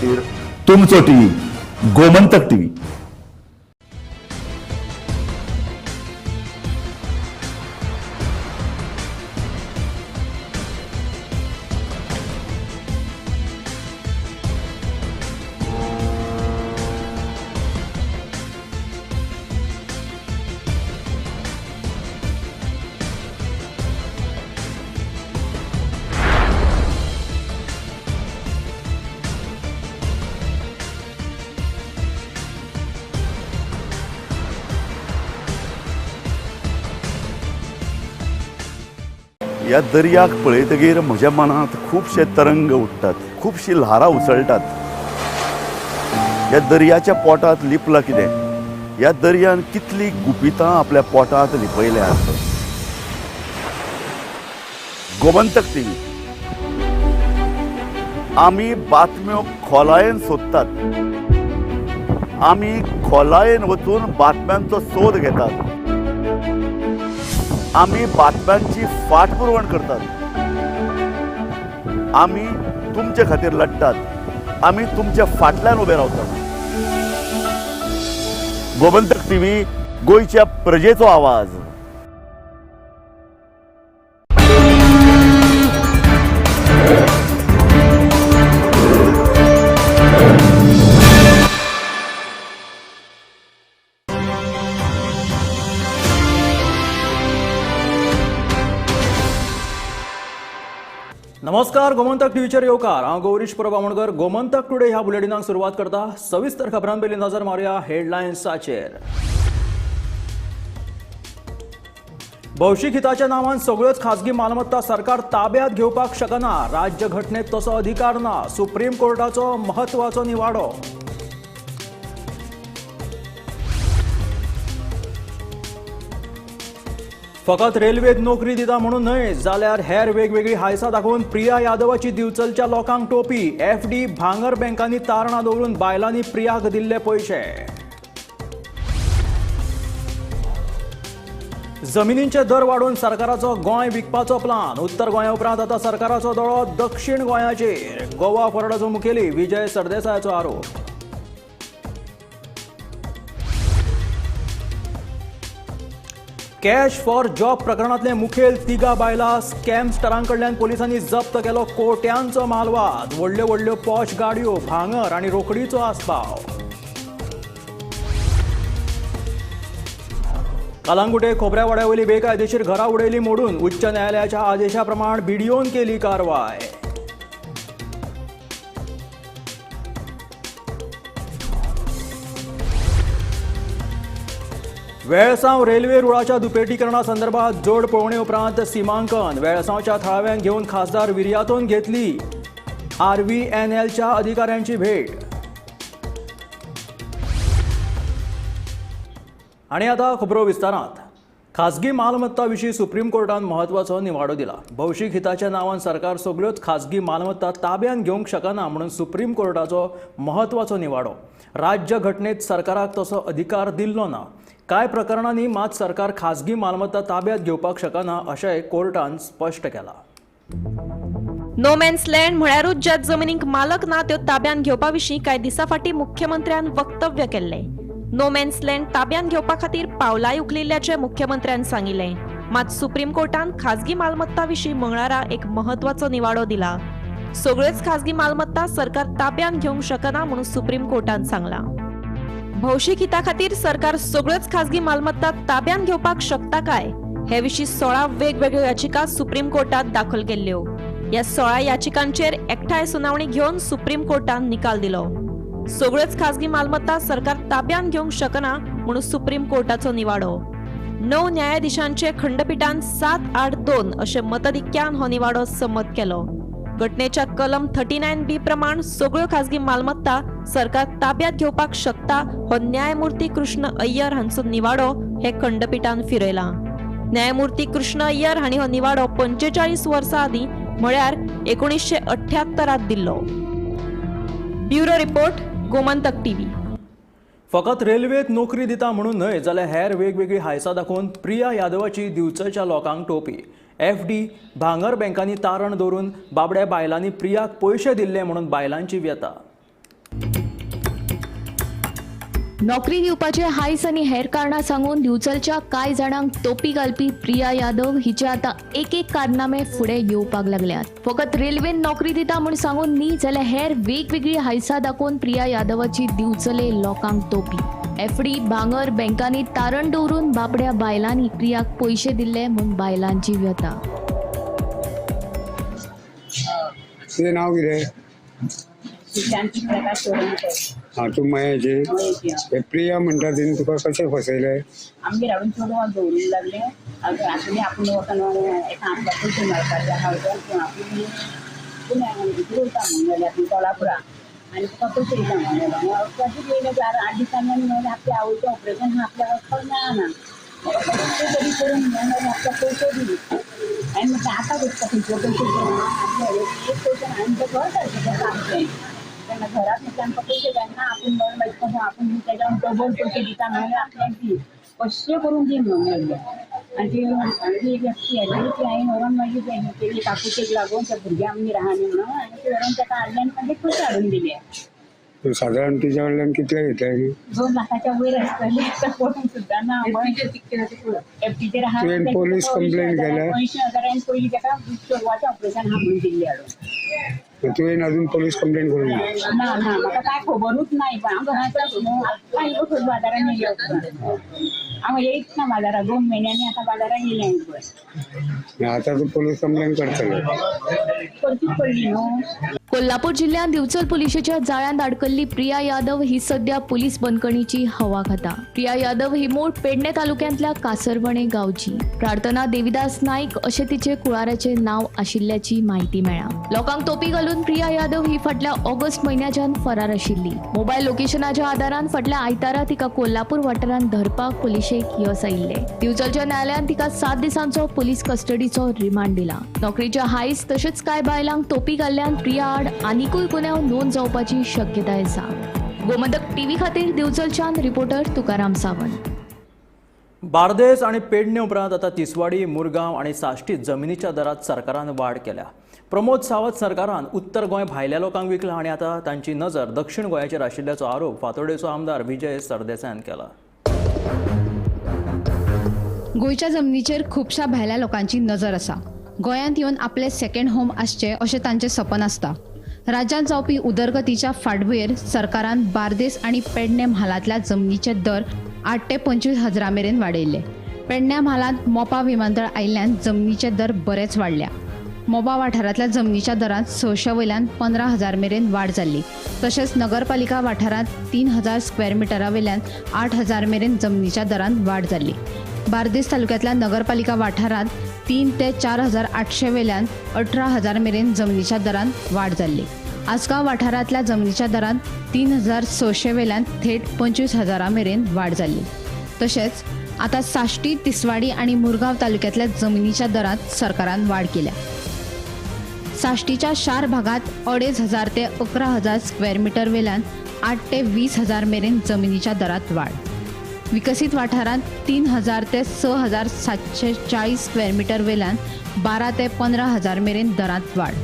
तुमचो TV Gomantak TV. ह्या दर्याक पळयतगीर म्हज्या मनांत खुबशे तरंग उठ्ठात, खुबशी ल्हारां उसळटात। ह्या दर्याच्या पोटांत लिपलां कितें? ह्या दर्यान कितली गुपितां आपल्या पोटांत लिपयल्यात। गोमंतक टीव्ही आमी बातम्यो खोलायेन सोदतात, आमी खोलायेन वचून बातम्यांचो सोद घेतात, आमी बातम्यांची फाटपुरवण करतात, आमी तुमचे खातीर लढतात, आमी तुमच्या फाटल्यान उबे रावतात। गोमंतक टीव्ही, गोंयच्या प्रजेचो आवाज। नमस्कार, गोमंतक टीव्हीचेर येवकार। हांव गौरीश परब आमोणकर। गोमंतक टुडे ह्या बुलेटिनाक सुरवात करता। सविस्तर खबरां पयलीं नजर मारुया हेडलायन्साचेर। भौशीक हिताच्या नांवान सगळ्योच खाजगी मालमत्ता सरकार ताब्यात घेवपाक शकना, राज्य घटनेत तसो अधिकार ना, सुप्रीम कोर्टाचो म्हत्वाचो निवाडो। फकत रेल्वेत नोकरी दिता म्हणून न्हय जाल्यार हेर वेगवेगळी हायसां दाखोवन प्रिया यादवाची दिवचलच्या लोकांक टोपी। एफडी भांगर बँकांनी तारणां दवरून बायलांनी प्रियाक दिल्ले पयशे। जमिनींचे दर वाडोवन सरकाराचो गोंय विकपाचो प्लान। उत्तर गोंया उपरांत आतां सरकाराचो दोळो दक्षिण गोंयाचेर। गोवा फॉरवर्डाचो मुखेली विजय सरदेसायाचो आरोप। कॅश फॉर जॉब प्रकरणांतले मुखेल तिगा बायलां स्कॅमस्टरां कडल्यान पोलिसांनी जप्त केलो कोट्यांचो मालवाद। व्हडल्यो व्हडल्यो पॉश गाडयो, भांगर आनी रोकडीचो आस्पाव। कलांगुटे खोबऱ्यावाड्या वयली बेकायदेशीर घरां उडयली मोडून, उच्च न्यायालयाच्या आदेशा प्रमाण बीडीओन केली कारवाय। वेळसांव रेल्वे रुळाच्या दुपेटीकरणा संदर्भात जोड पळोवणे उपरांत सीमांकन। वेळसांवच्या थळाव्यांक घेवन खासदार विर्यातोन घेतली आरव्हीएनएलच्या अधिकाऱ्यांची भेट। आनी आतां खबरो विस्तारांत। खाजगी मालमत्ता विशीं सुप्रीम कोर्टान म्हत्वाचो निवाडो दिला। भौशीक हिताच्या नांवान सरकार सगळ्योच खाजगी मालमत्ता ताब्यात घेवंक शकना म्हणून सुप्रीम कोर्टाचो म्हत्वाचो निवाडो। राज्य घटनेत सरकाराक तसो अधिकार दिल्लो ना। कांय प्रकरणांनी मात सरकार खाजगी मालमत्ता ताब्यात घेवपाक शकना अशें कोर्टान स्पश्ट केलां। नो मॅन्स लँड म्हळ्यारूच ज्या जमिनींक मालक ना त्यो ताब्यात घेवपा विशीं कांय दिसां फाटीं मुख्यमंत्र्यान वक्तव्य केल्लें। नो मॅन्स लँड ताब्यात घेवपा खातीर पावलांय उखलिल्ल्याचें मुख्यमंत्र्यान सांगिल्लें। मात सुप्रीम कोर्टान खाजगी मालमत्ता विशीं मंगळारा एक म्हत्वाचो निवाडो दिला। सगळ्योच खाजगी मालमत्ता सरकार ताब्यात घेवंक शकना म्हणून सुप्रीम कोर्टान सांगलां। भौशीक हिता खातीर सरकार सगळ्योच खाजगी मालमत्ता ताब्यात घेवपाक शकता काय हे विशीं 16 वेगवेगळ्यो याचिका सुप्रीम कोर्टात दाखल केल्ल्यो। ह्या 16 याचिकांचेर एकठांय सुनावणी घेवन सुप्रीम कोर्टान निकाल दिलो। सगळ्योच खाजगी मालमत्ता सरकार ताब्यात घेवंक शकना म्हणून सुप्रीम कोर्टाचो निवाडो। 9 न्यायाधीशांचे खंडपीठान 7-8-2 अशें मतधिक्यान हो निवाडो संमत केलो। घटनेच्या कलम 39B प्रमाण सगळ्यो खाजगी मालमत्ता सरकार ताब्यात घेवपाक शकता हो न्यायमूर्ती कृष्ण अय्यर हांचो निवाडो हे खंडपीठान फिरयला। न्यायमूर्ती कृष्ण अय्यर हांणी हो निवाडो 45 वर्सां आदीं म्हळ्यार 1978 दिल्लो। Bureau report, Gomantak TV. फकत रेल्वेत नोकरी दिता म्हणून न्हय जाल्यार हेर वेगवेगळी हायसां दाखोवन प्रिया यादवाची दिवचलच्या लोकांक टोपी। एफडी भांगर बँकांनी तारण दवरून बाबड्या बायलांनी प्रियाक पयशे दिल्ले म्हणून बायलांची व्यथा। नोकरी दिवपाचे हायस आनी हेर कारणां सांगून दिवचलच्या कांय जाणांक तोपी घालपी प्रिया यादव हिचे आतां एक एक कारनामे फुडें येवपाक लागल्यात. फकत रेल्वेन नोकरी दिता म्हूण सांगून न्ही जाल्यार हेर वेगवेगळी हायसां दाखोवन प्रिया यादवाची दिवचले लोकांक तोपी. एफडी भांगर बँकांनी तारण दवरून बाबड्या बायलांनी प्रियाक पयशे दिल्ले म्हूण बायलांची व्यथा. तुजें नांव कितें? शांती प्रकाश चोडणकर. हां, तूं मयेची. हे प्रिया म्हणटा तिणें तुका कशें फसयलें? आमगेर हाडून चेडवाक दवरूंक लागले. आसूं आपूण वचून एका आपल्या पयशे मेळपाचे आहा, पूण आपूण पुण्या भितर वयता म्हणून जाल्यार आपूण कोल्हापुरा आनी तुका पयशे दिता म्हणून जाल्यार वचपाचीच येयले 4-8 दिसांनी आनी म्हणलें आपल्या आवयचें ऑपरेशन आहा, आपल्या वचपाक मेळना, म्हाका तरी करून म्हणून जाल्यार आपल्याक पयशे दी. आनी म्हटलें आतां वचपा खंयचे पयशे दिना, आपल्या एक पयशे हांवें तें घर सारकें करता आमचें. तेन्ना घरांत म्हटल्यार आमकां पयशे जायना, आपूण म्हणून मागीर कसो आपूण तेज्यान डबल पयशे दिता म्हणून आपल्याक दी, कशें करून दी म्हणून लागले. आनी ती आनी एक व्यक्ती आयली, ती हांवें व्हरोन मागीर तेजी काकुटेक लागून त्या भुरग्यां आमगेर आहा न्ही म्हणून आनी ती व्हरोन ताका हाडले आनी मागीर पयशे हाडून दिले. तूं सादारण तिच्या कडल्यान कितले घेतले? 2 लाखाच्या वयर आसतले, आतां पळोवंक सुद्दां ना. एफडीचेर आहा. तुवें पोलीस कंप्लेन केल्या? 80,000 हांवें पयलीं ताका चेडवाचें ऑपरेशन आहा म्हणून दिल्लें हाडून. तुवें अजून पोलीस कंप्लेन करूंक ना? ना ना, म्हाका कांय खबरूच ना. पण हांव घरांत न्हू, आतां येयलो खंय बाजारान येयलो, हांव येयच ना बाजारात, 2 म्हयन्यांनी आतां बाजारान येयलें हांवें पळय. आतां तूं पोलीस कंप्लेन करतलो? करचीच पडली न्हू. कोल्हापूर जिल्ह्यांत दिवचल पुलिशेच्या जाळ्यांत अडकल्ली प्रिया यादव ही सध्या पुलीस बंदखणीची हवा खाता. प्रिया यादव ही मूळ पेडणे तालुक्यांतल्या कासरवणे गांवची. प्रार्थना देविदास नाईक अशें तिचे कुळाराचें नांव आशिल्ल्याची म्हायती मेळ्ळा. लोकांक तोपी घालून प्रिया यादव ही फाटल्या ऑगस्ट म्हयन्याच्यान फरार आशिल्ली. मोबायल लोकेशनाच्या आदारान फाटल्या आयतारा तिका कोल्हापूर वाठारांत धरपाक पुलिशेक यस आयिल्लें. दिवचलच्या न्यायालयान तिका 7 दिसांचो पुलीस कस्टडीचो रिमांड दिला. नोकरीच्या हायस तशेंच कांय बायलांक तोपी घाल्ल्यान प्रिया आड आनिकूय गुन्यांव नोंद जावपाची शक्यताय आसा. गोमंतक टीव्ही खातीर दिवचलच्यान रिपोर्टर तुकाराम सावंत. बार्देस आनी पेडणे उपरांत आतां तिसवाडी, मुरगांव आनी साश्टी जमिनीच्या दरात सरकारान वाड केल्या. प्रमोद सावंत सरकारान उत्तर गोंय भायल्या लोकांक विकलां आनी आतां तांची नजर दक्षिण गोंयाचेर आशिल्ल्याचो आरोप फातोर्डेचो आमदार विजय सरदेसायान केला. गोंयच्या जमनीचेर खुबश्या भायल्या लोकांची नजर आसा. गोंयांत येवन आपलें सेकंड होम आसचें अशें तांचें सपन आसता. राज्यांत जावपी उदरगतीच्या फाटभुंयेर सरकारान बार्देस आनी पेडणे म्हालांतल्या जमनीचे दर 8 ते 25 हजारा मेरेन वाडयल्ले. पेडण्या म्हालांत मोपा विमानतळ आयिल्ल्यान जमनीचे दर बरेच वाडल्या. मोपा वाठारांतल्या जमनीच्या दरांत 600 वयल्यान 15,000 मेरेन वाड जाल्ली. तशेंच नगरपालिका वाठारांत 3,000 स्क्वेअर मिटरा वयल्यान 8,000 मेरेन जमनीच्या दरांत वाड जाल्ली. बार्देस तालुक्यांतल्या नगरपालिका वाठारांत 3 ते 4,800 वयल्यान 18,000 मेरेन जमनीच्या दरांत वाड जाल्ली. आसगांव वाठारांतल्या जमनीच्या दरांत 3,600 वयल्यान थेट 25,000 मेरेन वाड जाल्ली. तशेंच आतां साश्टी, तिसवाडी आनी मुरगांव तालुक्यांतल्या जमनीच्या दरांत सरकारान वाड केल्या. साश्टीच्या शार भागांत 2,500 ते 11,000 स्क्वेअर मिटर वयल्यान 8 ते 20,000 मेरेन जमनीच्या दरांत वाड. विकसीत वाठारांत 3,000 ते 6,740 स्क्वेअर मिटर वयल्यान 12 ते 15,000 मेरेन दरांत वाड.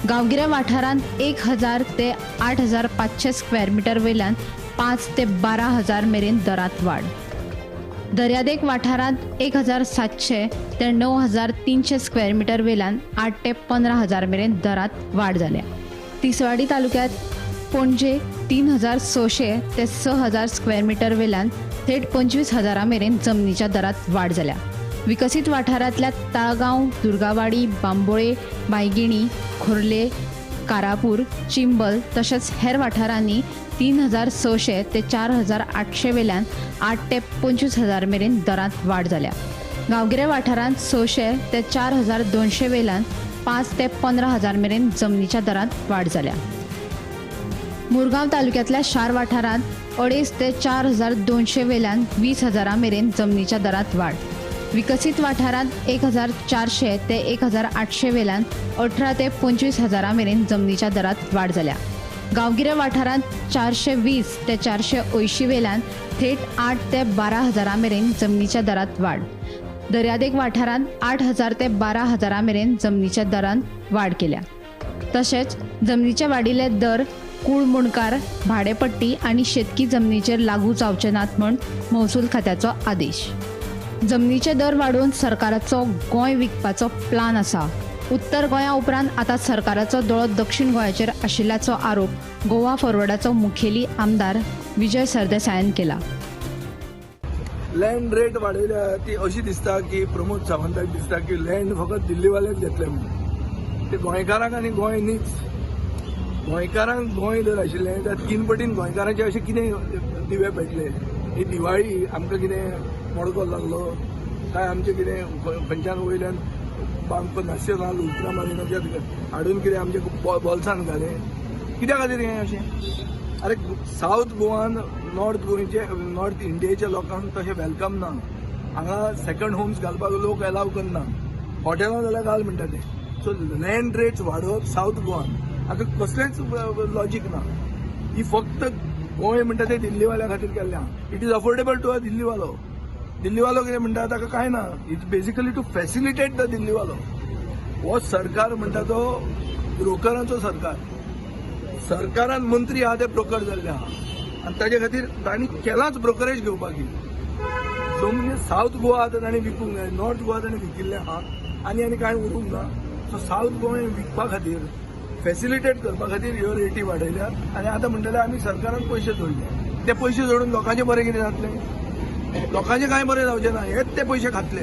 गांवगिऱ्या वाठारांत 1,000 ते 8,500 स्क्वेअर मिटर वयल्यान 5 ते 12,000 मेरेन दरांत वाड. दर्यादेग वाठारांत 1,700 ते 9,300 स्क्वेअर मिटर वयल्यान 8 ते 15,000 मेरेन दरांत वाड जाल्या. तिसवाडी तालुक्यांत पणजे 3,600 ते 6,000 स्क्वेअर मिटर वयल्यान थेट 25,000 मेरेन जमनीच्या दरांत वाड जाल्या. विकसीत वाठारांतल्या ताळगांव, दुर्गावाडी, बांबोळे, बायगिणी, खोर्ले, कारापूर, चिंबल तशेंच हेर वाठारांनी 3,600 ते 4,800 वयल्यान 8 ते 25,000 मेरेन दरांत वाड जाल्या. गांवगिऱ्या वाठारांत 600 ते 4,200 वयल्यान 5 ते 15,000 मेरेन जमनीच्या दरांत वाड जाल्या. मुरगांव तालुक्यांतल्या शार वाठारांत 2.5 ते 4,200 वयल्यान 20,000 मेरेन जमनीच्या दरांत वाड. विकसीत वाठारांत 1,400 ते 1,800 वयल्यान 18 ते 25,000 मेरेन जमनीच्या दरांत वाड जाल्या. गांवगिऱ्या वाठारांत 420 ते 480 वयल्यान थेट 8 ते 12,000 मेरेन जमनीच्या दरांत वाड. दर्यादेग वाठारांत 8,000 ते 12,000 मेरेन जमनीच्या दरांत वाड केल्या. तशेंच जमनीचे वाडिल्ले दर कुळमुंडकार भाडेपट्टी आनी शेतकी जमनीचेर लागू जावचे नात म्हूण महसूल खात्याचो आदेश. जमनीचे दर वाडोवन सरकाराचो गोंय विकपाचो प्लान आसा. उत्तर गोंया उपरांत आतां सरकाराचो दोळो दक्षिण गोंयाचेर आशिल्ल्याचो आरोप गोवा फॉरवर्डाचो मुखेली आमदार विजय सरदेसायान केला. लँड रेट वाडयल्या ती अशी दिसता की प्रमोद सावंताक दिसता की लँड फकत दिल्लीवालेच घेतले म्हणून. ते गोंयकारांक आनी गोंय न्हीच, गोंयकारांक गोंय जर आशिल्लें जाल्यार 3 पटीन गोंयकारांचे अशें कितें दिवे पेटले. ही दिवाळी आमकां कितें मडको लागलो काय आमचें कितें खंयच्यान वयल्यान बांक नाशनाल उल्ट्रामारिनाच्या हाडून कितें आमच्या बोल्सान घालें कित्या खातीर हें अशें? अरे सावथ गोवान नॉर्थ गोंयचे नॉर्थ इंडियेच्या लोकांक तशें welcome ना. हांगा सेकंड होम्स घालपाक लोक एलाव करना, हॉटेलां जाल्यार घाल म्हणटा ते. सो लँड रेट्स वाडोवप सावथ गोवान हाका कसलेंच लॉजीक ना. ही फक्त गोंय म्हणटा ते दिल्लीवाल्या खातीर केल्लें आहा. It is affordable to a दिल्लीवालो. दिल्लीवालो कितें म्हणटा ताका कांय ना. It's basically to facilitate the दिल्लीवालो. हो सरकार म्हणटा तो ब्रोकरांचो सरकार. सरकारान मंत्री आहा ते ब्रोकर जाल्ले आहा आनी ताजे खातीर तांणी केलांच ब्रोकरेज घेवपाची. सो म्हणजे सावथ गोवा आतां तांणी विकूंक जाय, नॉर्थ गोवा तांणी विकिल्लें आहा आनी आनी कांय उरूंक ना. सो सावथ गोंय विकपा खातीर फॅसिलिटेट करपा खातीर ह्यो रेटी वाडयल्या आनी आतां म्हणटले आमी सरकारान पयशे जोडले. ते पयशे जोडून लोकांचें बरें कितें जातलें? लोकांचें कांय बरें जावचें ना, हेच ते पयशे खातले.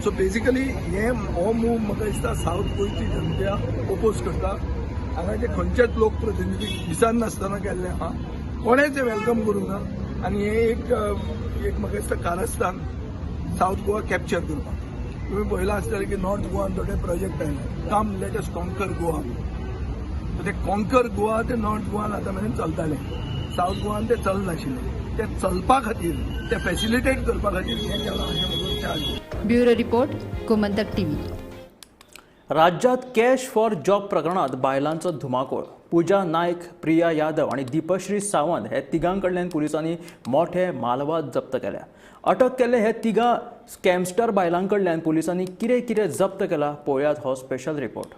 सो बेजिकली हे हो मूव म्हाका दिसता सावथ गोंयची जनता ओपोज करता. हांगाचे खंयचेच लोकप्रतिनिधी दिसान नासतना केल्ले आहा, कोणेच हे welcome करूंक ना आनी हे एक एक म्हाका दिसता कारस्थान सावथ गोवा कॅप्चर करपाक. तुमी पळयलां आसतलें की नॉर्थ गोवान थोडे प्रोजेक्ट आयले, come let us conquer Goa. ते कॉन्कर गोवा ते नॉर्थ गोवान आतां मेरेन चलताले, सावथ गोवान ते चलनाशिल्ले. ते चलपा खातीर ते फॅसिलिटेट करपा खातीर हें केलां अशें म्हजो charge. Bureau report, Gomantak TV. राज्यात कॅश फॉर जॉब प्रकरणात बायलांचो धुमाकूळ. पूजा नायक, प्रिया यादव आनी दीपश्री सावंत हे तिगां कडल्यान पुलिसांनी मोठे मालवाद जप्त केल्या. अटक केल्ले हे तिगां स्कॅमस्टर बायलां कडल्यान पुलिसांनी कितें कितें जप्त केला पळोवयात हो स्पेशल रिपोर्ट.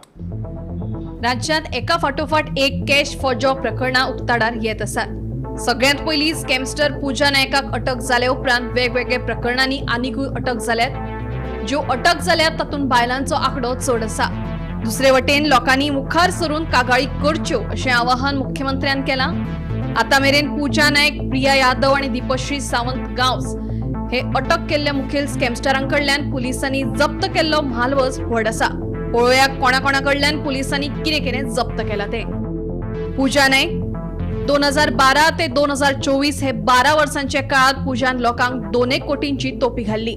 राज्यात एका फाटोफाट एक कॅश फॉर जॉब प्रकरणां उक्ताडार येत आसात. सगळ्यांत पयलीं स्कॅमस्टर पूजा नायकाक अटक जाल्या उपरांत वेगवेगळ्या प्रकरणांनी आनिकूय अटक जाल्यात. ज्यो अटक जाल्यात तातूंत बायलांचो आंकडो चड आसा. दुसरे वटेन लोकांनी मुखार सरून कागाळी करच्यो अशें आवाहन मुख्यमंत्र्यान केलां. आतां मेरेन पूजा नायक, प्रिया यादव आनी दीपश्री सावंत गांवस हे अटक केल्ल्या मुखेल स्कॅमस्टरां कडल्यान पुलिसांनी जप्त केल्लो म्हालवज व्हड आसा. पळोवया कोणा कोणा कडल्यान पुलिसांनी कितें कितें जप्त केलां तें. पूजा नायक 2012 ते 2024 हे 12 वर्सांच्या काळात पूजान लोकांक 2 कोटींची तोपी घाल्ली.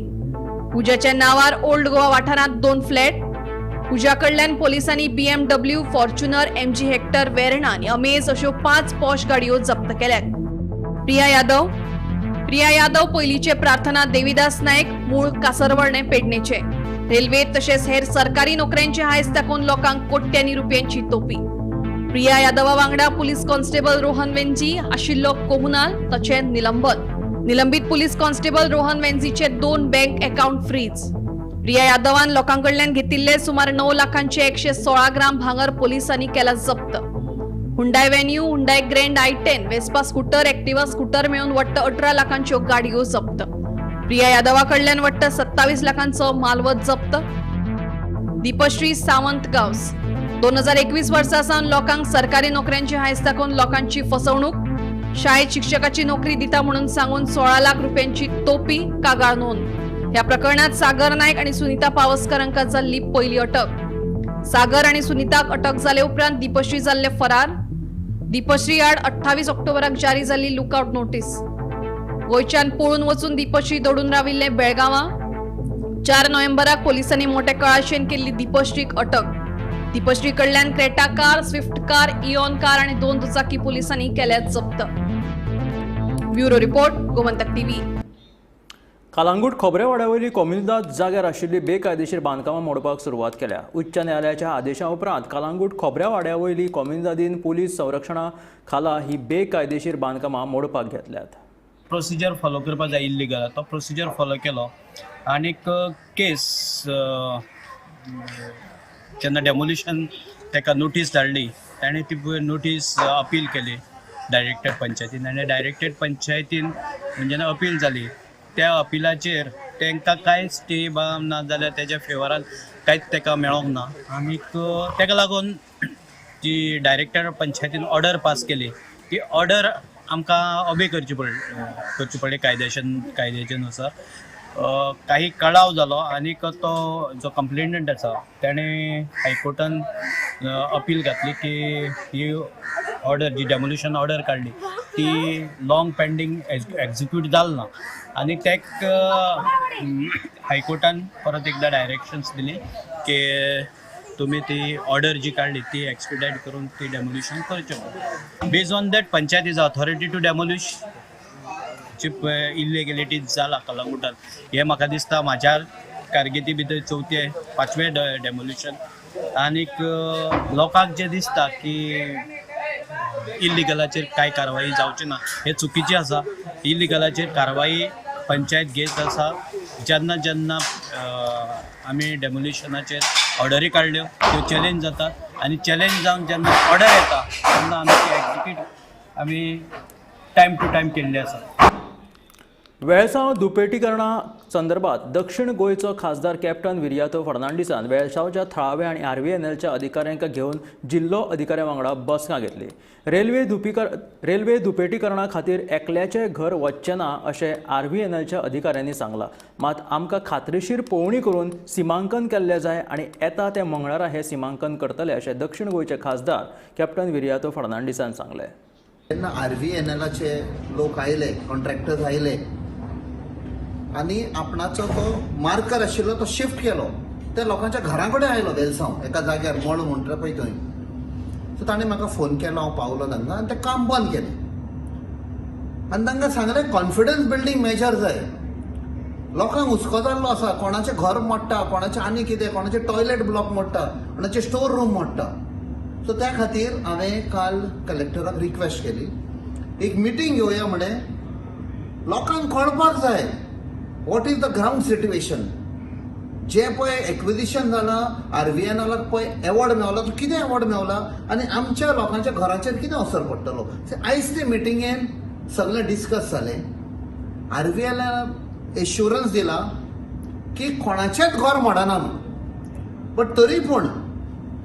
पूजाच्या नावार ओल्ड गोवा वाठारांत 2 फ्लॅट. पूजा कडल्यान पोलिसांनी BMW, Fortuner, MG Hector, Verna आनी अमेज अश्यो 5 पॉश गाडयो जप्त केल्यात. प्रिया यादव. प्रिया यादव पयलींचे प्रार्थना देविदास नायक, मूळ कासरवर्णे पेडणेचे. रेल्वे तशेंच हेर सरकारी नोकऱ्यांचे हायस दाखोवन लोकांक कोट्यांनी रुपयांची तोपी. प्रिया यादवा वांगडा पुलीस कॉन्स्टेबल रोहन वेंजी आशिल्लो कोमुनाल, ताचें निलंबन. निलंबित पुलीस कॉन्स्टेबल रोहन वेंजीचे 2 बँक अकाउंट फ्रीज. प्रिया यादवान लोकां कडल्यान घेतिल्ले सुमार 9 लाखांचे 116 ग्राम भांगर पोलिसांनी केला जप्त. Hyundai Venue, Hyundai Grand i10, Vespa scooter, Activa scooter मेळून वट्ट 18 लाखांच्यो गाडयो जप्त. प्रिया यादवा कडल्यान वट्ट 27 लाखांचो मालवत जप्त. दीपश्री सावंत गांवस 2021 वर्सा सावन लोकांक सरकारी नोकऱ्यांची हायस दाखोवन लोकांची फसवणूक. शाळेत शिक्षकाची नोकरी दिता म्हणून सांगून 16 लाख रुपयांची तोपी कागाळ नोंद. ह्या प्रकरणात सागर नायक आणि सुनीता पावसकर हांकां जाल्ली पयली अटक. सागर आणि सुनीताक अटक जाले उपरांत दीपश्री जाल्ले फरार. दीपश्री आड 28 ऑक्टोबराक जारी जाल्ली लुकआउट नोटीस. गोंयच्यान पळून वचून दीपश्री दडून राविल्ले बेळगांवां. 4 नोव्हेंबराक पोलिसांनी मोठ्या कळाशेन केल्ली दीपश्रीक अटक. दीपश्री कडल्यान Creta car, Swift car, Eon car आणि 2 दुचाकी पोलिसांनी केल्यात जप्त. Bureau report, Gomantak TV. Calangute खोबरेवाड्यावयली comunidade जाग्यार आशिल्ली बेकायदेशीर बांदकामां मोडपाक सुरवात केल्या. उच्च न्यायालयाच्या आदेशा उपरांत कलांगूट खोबरेवाड्यावयली कोमुनिदादीन पुलीस संरक्षणा खाला ही बेकायदेशीर बांदकामां मोडपाक घेतल्यात. प्रोसिजर फॉलो करपाक जाय इल्लीगल, तो प्रोसिजर फॉलो केलो आनीक केस जेन्ना डेमोलिशन ताका नोटीस धाडली ताणें ती नोटीस अपील केली डायरेक्टर पंचायतीन आनी डायरेक्टर पंचायतीन जेन्ना अपील जाली त्या अपिलाचेर तांकां कांयच स्टे बा ना जाल्यार तेज्या फेवरान कांयच ताका मेळोंक ना आनीक ताका लागून जी डायरेक्टर पंचायतीन ऑर्डर पास केली ती ऑर्डर आमकां ऑबे करची पडली कायद्याच्या नुसार. काही कळाव जालो आनीक तो जो कंप्लेनंट आसा तेणें हायकोर्टान अपील घातली की ही ऑर्डर जी डेमोलिशन ऑर्डर काडली ती लॉंग पेंडींग एक्जिक्यूट जाल ना आनी तेक हायकोर्टान परत एकदां डायरेक्शन्स दिली की तुमी ती ऑर्डर जी काडली ती एक्सपिडायट करून ती डेमोलिशन करचें. Based on that panchayat is authority to demolish ji illegalities जाला कलंगूटान हें म्हाका दिसता म्हाज्या कारकिर्दी भितर चवथे पांचवें डेमोलिशन आनीक लोकांक जें दिसता की इल्लिगलाचेर कांय कारवाई जावची ना हें चुकीचें आसा. इल्लिगलाचेर कारवाई पंचायत घेत आसा. जेन्ना जेन्ना आमी डेमोलिशनाचेर ऑर्डरी काडल्यो त्यो चॅलेंज जातात आनी चॅलेंज जावन जेन्ना ऑर्डर येता तेन्ना आमी ती एक्जिक्यूट आमी टायम टू टायम केल्ली आसा. वेळसांव दुपेटीकरणा संदर्भात दक्षिण गोंयचो खासदार कॅप्टन विरियातो फर्नांडीसान वेळसांवच्या थळाव्या आनी आरव्हीएनएलच्या अधिकाऱ्यांक घेवन जिल्लो अधिकाऱ्यां वांगडा बसका घेतली. रेल्वे दुपेटीकरणा खातीर एकल्याचें घर वचचें ना अशें आरव्हीएनएलच्या अधिकाऱ्यांनी सांगलां. मात आमकां खात्रीशीर पळोवणी करून सिमांकन केल्लें जाय आनी येता ते मंगळारा हें सिमांकन करतले अशें दक्षिण गोंयचे खासदार कॅप्टन विरियातो फर्नांडीसान सांगलें. जेन्ना आरव्हीएनएलाचे लोक आयले, कॉन्ट्रॅक्टर्स आयले आनी आपणाचो तो मार्कर आशिल्लो तो शिफ्ट केलो, त्या लोकांच्या घरा कडेन आयलो वेलसांव एका जाग्यार मळ म्हणटा पळय थंय. सो ताणें म्हाका फोन केलो, हांव पावलो तांकां आनी तें काम बंद केलें आनी तांकां सांगलें कॉन्फिडन्स बिल्डींग मेजर जाय. लोकांक हुस्को जाल्लो आसा, कोणाचें घर मोडटा, कोणाचें आनी कितें, कोणाचें टॉयलेट ब्लॉक मोडटा, कोणाचें स्टोर रूम मोडटा. सो त्या खातीर हांवें काल कलेक्टराक रिक्वेस्ट केली एक मिटींग घेवया म्हणें, लोकांक कळपाक जाय what is the ground situation. जें पळय एक्विजिशन जालां आरव्हीएनएलाक पळय एवॉर्ड मेवला, तो कितें एवॉर्ड मेवला आनी आमच्या लोकांच्या घराचेर कितें असर पडटलो. आयज ते मिटिंगेन सगळें डिस्कस जालें. आरव्हीएनएलान एश्युरन्स दिला की कोणाचेंच घर मोडना म्हणून, बट तरी पूण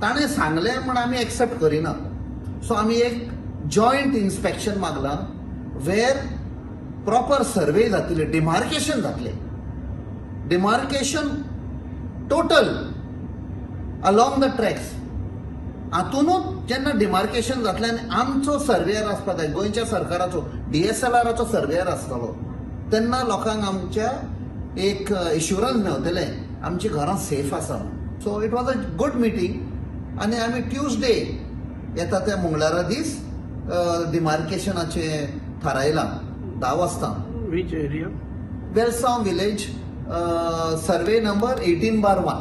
ताणें सांगलें म्हण आमी एक्सेप्ट करिना. सो आमी एक जॉयंट इन्स्पेक्शन मागलां वेर प्रॉपर सर्वे जातले, डिमार्केशन जातले, demarcation total along the tracks. हातूनूच जेन्ना डिमार्केशन जातलें आनी आमचो सर्वेयर आसपाक जाय, गोंयच्या सरकाराचो डीएसएलआराचो सर्वेयर आसतलो, तेन्ना लोकांक आमच्या एक एश्युरन्स मेवतलें आमची घरां सेफ आसा. So it was a good meeting आनी आमी ट्युजडे येता त्या मंगळारा दीस डिमार्केशनाचें थारायलां 10 वाजता. Which area? Velsao village, survey number 18/1.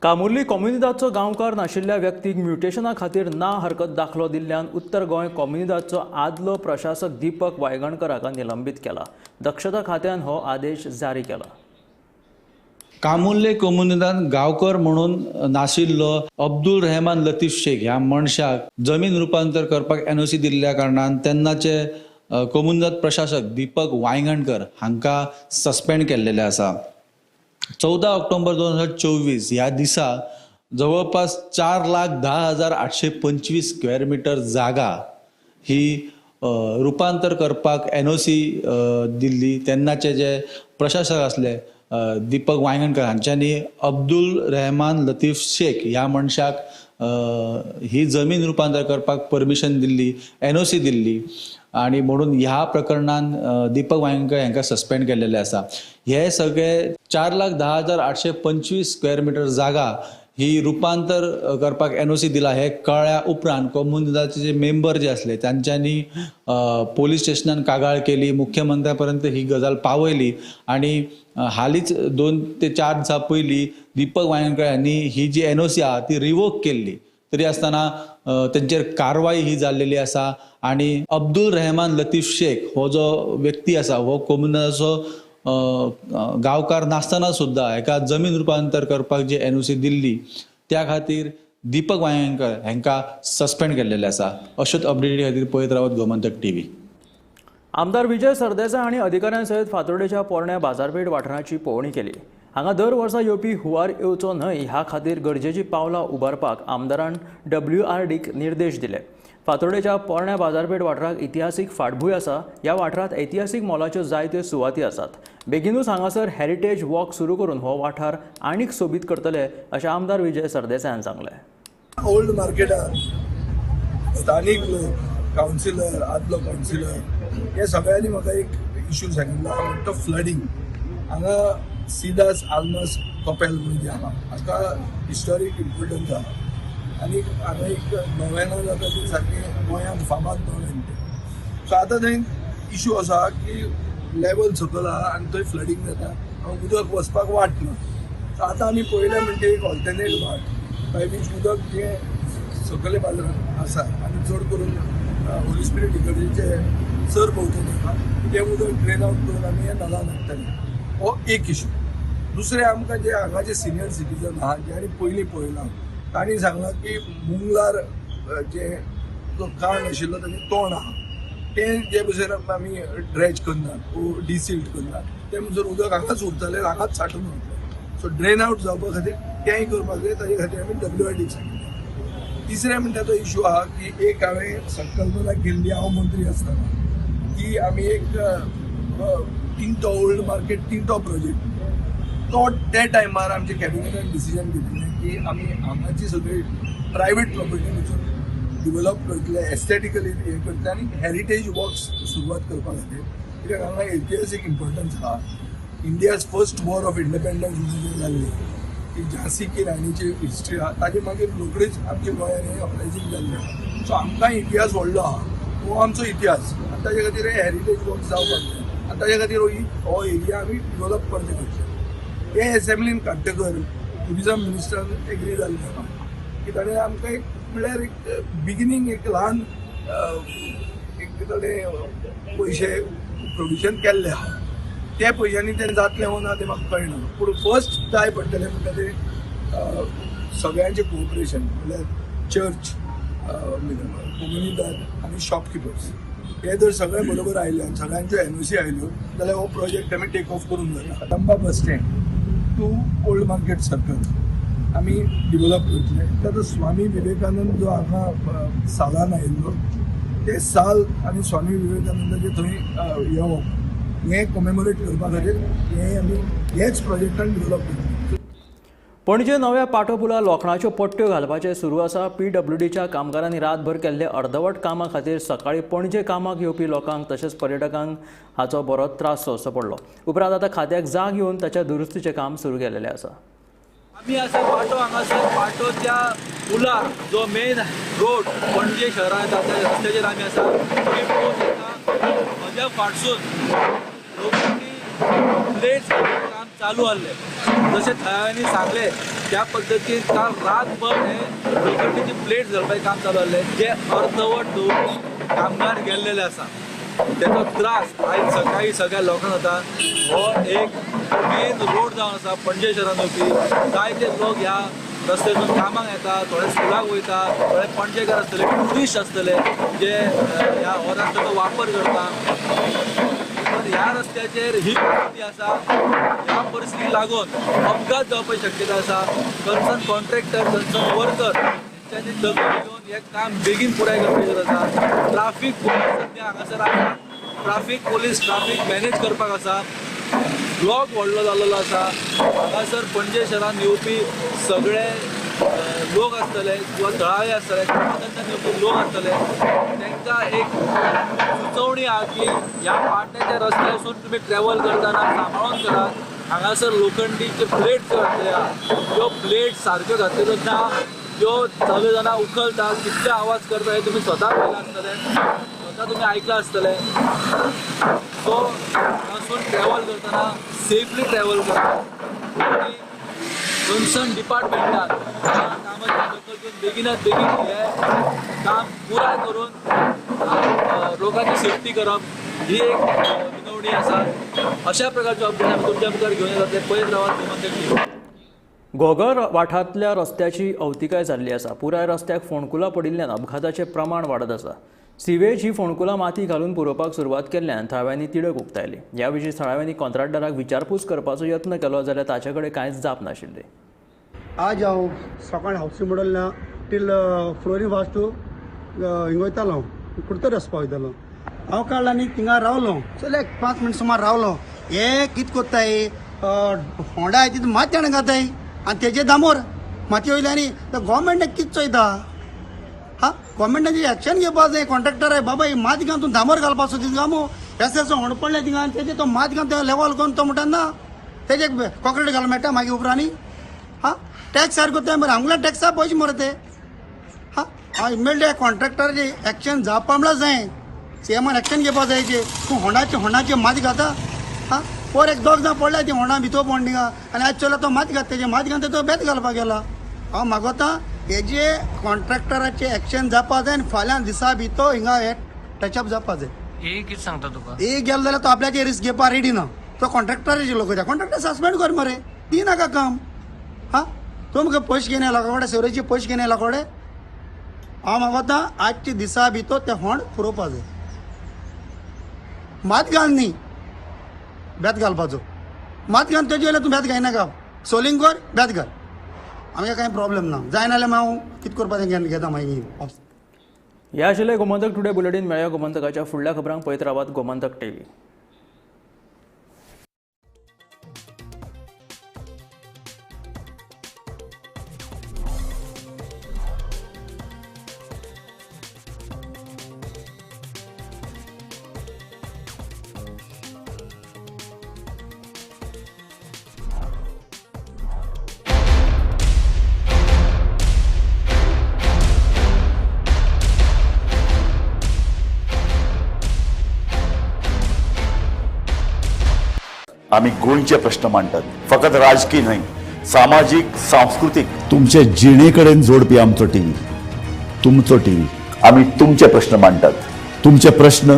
Camurlim कोमुनिदादचो गांवकार नाशिल्ल्या व्यक्तीक म्युटेशना खातीर ना हरकत दाखलो दिल्ल्यान उत्तर गोंय कोमुनिदादचो आदलो प्रशासक दीपक वायगणकर हाका निलंबीत केला. दक्षता खात्यान हो आदेश जारी केला. कामुर्ले कोमुनिदाद गांवकर म्हणून नाशिल्लो अब्दुल रहमान लतीफ शेख ह्या मनशाक जमीन रुपांतर करपाक एनओसी दिल्ल्या कारणान तेन्नाचे कोमुनिदाद प्रशासक दीपक वायंगणकर हांकां सस्पेंड केल्लेले आसा. 14 ऑक्टोबर 2024 ह्या दिसा जवळपास 4,10,825 स्क्वेअर मिटर जागा ही रुपांतर करपाक एनओसी दिल्ली. तेन्नाचे जे प्रशासक आसले दीपक वायंगणकर हांच्यांनी अब्दुल रहमान लतीफ शेख ह्या मनशाक ही जमीन रुपांतर करपाक परमिशन दिल्ली, एनओसी दिल्ली आनी म्हणून ह्या प्रकरणान दीपक वायंगणकर हांकां सस्पेंड केल्लेले आसा. हे सगळे 4,10,825 स्क्वेअर मिटर जागा ही रुपांतर करपाक एनओसी दिला हे कळ्ळ्या उपरांत कोमुनिदादचे जे मेंबर जे आसले तांच्यांनी पोलीस स्टेशनान कागाळ केली, मुख्यमंत्र्या पर्यंत ही गजाल पावयली आनी हालींच 2 ते 4 दिसां पयलीं दीपक वायंगणकर हांणी ही जी एनओसी आहा ती रिवोक केल्ली. तरी आसतना तेंचेर कारवाय ही जाल्लेली आसा आनी अब्दुल रहमान लतीफ शेख हो जो व्यक्ती आसा हो कोमुनिदादचो गांवकार नासतना सुद्दां एका जमीन रुपांतर करपाक जी एनओसी दिल्ली त्या खातीर दीपक वायंगणकर हांकां सस्पेंड केल्लेलें आसा. अश्योच अपडेटी खातीर पळयत रावत गोमंतक टीव्ही. आमदार विजय सरदेसाय हांणी अधिकाऱ्यां सयत फातोर्डेच्या पोरण्या बाजारपेठ वाठाराची पळोवणी केली. हांगा दर वर्सा येवपी हुंवार येवचो न्हय ह्या खातीर गरजेचीं पावलां उबारपाक आमदारान डब्ल्यूआरडीक निर्देश दिले. फातोर्डेच्या पोरण्या बाजारपेठ वाठाराक इतिहासीक फाटभूंय आसा. ह्या वाठारांत ऐतिहासीक मोलाच्यो जायत्यो सुवाती आसात. बेगिनूच हांगासर हेरिटेज वॉक सुरू करून हो वाठार आनीक सोबीत करतले अशें आमदार विजय सरदेसाय हांणी सांगलें. ओल्ड मार्केटात स्थानीक लोक, कावन्सिलर, आदलो कावन्सिलर हे सगळ्यांनी म्हाका एक इशू सांगिल्लो आहा म्हणटा तो फ्लडींग. हांगा सिदास आल्मस कपेल म्हणून जें आहा हाका हिस्टॉरीक इम्पोर्टन्स आहा आनी हांगा एक नोवेना जाता ती सारकें गोंयांत फामाद नोवेन तें. सो आतां थंय इशू आसा की लेवल सकयल आहा आनी थंय फ्लडींग जाता, उदक वचपाक वाट ना. सो आतां आमी पळयलें म्हणजे एक ऑल्टरनेट वाट बाय वीच उदक जें सकयले बाजारांत आसा आनी चड करून होली स्पिरीट इगर्जेचे सर भोंवतणी आहा तें उदक ड्रेन आवट करून आमी हें नलान हाडटले. हो एक इशू. दुसरें आमकां जे हांगाचे सिनियर सिटीजन आहा ज्यांनी पयलीं पळयलां तांणी सांगलां की मुंगलार जे जो काण आशिल्लो ताजें तोंड आहा तें जे भशेन आमी ड्रेज करनात वो डिसिल्ट करनात तें म्हणसर उदक हांगाच उरतलें, हांगाच सांठून उरतलें. सो ड्रेन आवट जावपा खातीर तेंय करपाक जाय, ताजे खातीर आमी डब्ल्यूआरडीक सांगिल्लें. तिसरें म्हणटा तो इशू आहा की एक हांवें संकल्पना केल्ली हांव मंत्री आसतना की आमी एक Tinto old market Tinto project तो त्या टायमार आमच्या कॅबिनेटान डिसिजन घेतिल्लें की आमी हांगाची सगळी प्रायवेट प्रॉपर्टी वचून डिवेलप करतले, एस्थेटिकली हें करतले आनी हेरिटेज वॉक्स सुरवात करपा खातीर, कित्याक हांगा इतिहासीक इम्पोर्टन्स आहा. India's first war of independence जें जाल्ली की झांसी की राणीची हिस्ट्री आहा, ताजे मागीर रोखडीच आमच्या गोंयांत हें अपरायजींग जाल्लें. सो आमकां इतिहास व्हडलो आहा, हो आमचो इतिहास आनी ताजे खातीर हे हेरिटेज वॉक जावपाक जाय आनी ताजे खातीर हो एरिया आमी डिवेलप करचे पडटले. हे एसेंब्लीन काडटकर ट्युरिजम मिनिस्टरान एग्री जाल्लें आहा की ताणें आमकां एक म्हणल्यार एक बिगिनींग एक ल्हान एक ताणें पयशे प्रोविजन केल्ले आहा, त्या पयशांनी तें जातलें वो ना तें म्हाका कळना, पूण फर्स्ट जाय पडटलें म्हणटा तें सगळ्यांचें कोऑपरेशन म्हणल्यार चर्च, कोमुनिदाद आनी शॉपकिपर्स हे जर सगळे बरोबर आयले आनी सगळ्यांच्यो एनओसी आयल्यो जाल्यार हो प्रोजेक्ट आमी टेक ऑफ करूंक जाता. Kadamba bus stand to old market circle आमी डिवेलप करतले. आतां स्वामी विवेकानंद जो हांगा सालान आयिल्लो ते साल आनी स्वामी विवेकानंदाचे थंय येवप हें कॉमेमोरेट करपा खातीर हें आमी हेच प्रोजेक्टान डिवेलप करतले. पणजे नव्या पाटो पुलार लोखणाच्यो पट्ट्यो घालपाचें सुरू आसा. पीडब्ल्यूडीच्या कामगारांनी रातभर केल्ले अर्दवट कामा खातीर सकाळीं पणजे कामाक येवपी लोकांक तशेंच पर्यटकांक हाचो बरो त्रास सोंसचो पडलो. उपरांत आतां खात्याक जाग येवन ताच्या दुरुस्तीचें काम सुरू केलेलें आसा. आमी आसा पाटो, हांगासर पाटोच्या पुलार जो मेन रोड पणजे शहरांत येता त्या रस्त्याचेर आमी आसा. तुमी पळोवंक शकता म्हज्या फाटसून लोखंडी प्लेट्स काम चालू आहले. जशें थळाव्यांनी सांगलें त्या पद्दतीन काल रातभर हे लोखंडीची प्लेट्स घालपाचें काम चालू आहलें. जे अर्दवट दवरून कामगार गेल्लेले आसा तेचो त्रास आयज सकाळीं सगळ्या लोकांक जाता. हो एक मेन रोड जावन आसा पणजे शहरान वचपी जायते लोक ह्या रस्त्यातून कामाक येता, थोडे स्कुलाक वयता, थोडे पणजेकार आसतले, ट्युरिस्ट आसतले जे ह्या हो रस्त्याचो वापर करता. तर ह्या रस्त्याचेर ही परिस्थिती आसा. ह्या परिस्थितीक लागून अपघात जावपाची शक्यता आसा. कन्सर्न कॉन्ट्रॅक्टर, कन्सर्न वर्कर हेंच्यांनी दखल घेवन हें काम बेगीन पुराय करपाची गरज आसा. ट्राफीक पोलीस सद्या हांगासर आसा. ट्राफीक पोलीस ट्राफीक मॅनेज करपाक आसा. ब्लॉक व्हडलो जाल्लो आसा. हांगासर पणजे शहरान येवपी सगळे लोक आसतले किंवा थळावे आसतले, कामाधंद्यान येवपी लोक आसतले, तांकां एक सुचोवणी आहा की ह्या पाट्याच्या रस्त्यासून तुमी ट्रॅवल करतना सांबाळून करात. हांगासर लोखंडीचे प्लेट्स घातले आहा, त्यो प्लेट्स सारक्यो घातलेल्यो ना, त्यो चालयतना उखलता, कितले आवाज करता हे तुमी स्वता पळयलां आसतलें, स्वता तुमी आयकलां आसतलें. सो हांगासून ट्रॅवल करतना सेफली ट्रॅवल करात आनी कन्सर्न डिपार्टमेंटान कामाची दखल घेवन बेगिनात बेगीन हें काम पुराय करून लोकांची सेफ्टी करप ही एक विनवणी आसा. अशा प्रकारच्यो अपडेट आमी तुमच्या मुखार घेवन येतात. पळयत रावात गोमंतक टीव्ही. घोगर वाठारांतल्या रस्त्याची अवतिकाय जाल्ली आसा. पुराय रस्त्याक फोंडकुलां पडिल्ल्यान अपघाताचें प्रमाण वाडत आसा. सिवेज ही फोंडकुलां माती घालून पुरोवपाक सुरवात केल्ल्यान थळाव्यांनी तिडक उक्तायली. ह्या विशीं थळाव्यांनी कॉन्ट्रॅक्टराक विचारपूस करपाचो यत्न केलो जाल्यार ताचे कडेन कांयच जाप नाशिल्ली. आज हांव सकाळी हावसिंग मॉडल टील फ्लोरी वास्तू हिंग वयतालो, कुडतरी वचपा वयतालो. हांव काडला आनी थिंगा रावलो, चल एक 5 मिनट सुमार रावलो. हे कित कोत्ताय होंडा तितून माती हाडून घाताय आनी तेजे दामोर माती वयली आनी गोवोरमेंटाक कित चोयता. हा, गोवोरमेंटान एक्शन घेवपा जाय. कॉन्ट्रॅक्टर आहे बाबा, ही माती घालून तूं दामोर घालपा सोदी थिंगा मो रस्त्याचो होंड पडलें थिंगा आनी तेजे तो माती घालून लेवल करून तो म्हणटा ना तेजे कॉन्क्रीट घालूंक मेळटा मागीर उपरांत. हा, टॅक्स सारको ते मरे आमगेल्या टॅक्सा पयशे मरे ते. हा, इमिडिएट कॉन्ट्रॅक्टराचे एक्शन जावपा म्हणल्यार जाय. सीएमान एक्शन घेवपा जाय. तूं होंडाचे होंडाचे माती घाता. हा, पोर एक दोग जाण पडल्या ती होंडा भितर पडून थिंगा आनी आयज चोयला तो माती घात, तेजे माती घालून तो बेत घालपाक गेला. हांव मागोता हेजे कॉन्ट्रॅक्टराचे एक्शन जावपा जाय आनी फाल्यां दिसा भितर हिंगा हे टचअप जावपा जाय. हे कितें सांगता तुका? एक गेलो जाल्यार तो आपल्याचे रिस्क घेवपा रेडी ना. तो कॉन्ट्रॅक्टराचे लोक कॉन्ट्रॅक्टर सस्पेंड कर मरे, दी नाका काम. हा, तूं म्हाका पयशे घेवन येयला कडेन, सेवरेचे पयशे घेवन येयला कडेन. हांव मागोता आजच्या दिसा भितर ते होंड पुरोवपा जाय. मात घाल न्ही बेत घालपाचो, मात घाल तेजे वयल्यान तूं बेत घायनाका, सोलिंग कर बेत घाल, आमकां कांय प्रॉब्लेम ना. जायना जाल्यार हांव कितें करपा तें घेता मागीर. ह्या आशिल्लें गोमंतक टुडे बुलेटीन. मेळया गोमंतकाच्या फुडल्या खबरांक. पळयत रावात गोमंतक टीव्ही. आमी गोंयचे प्रश्न मांडटात, फकत राजकीय न्हय, सामाजीक, सांस्कृतीक, तुमचे जिणे कडेन जोडपी आमचो टीव्ही, तुमचो टीव्ही. आमी तुमचे प्रश्न मांडटात, तुमचे प्रश्न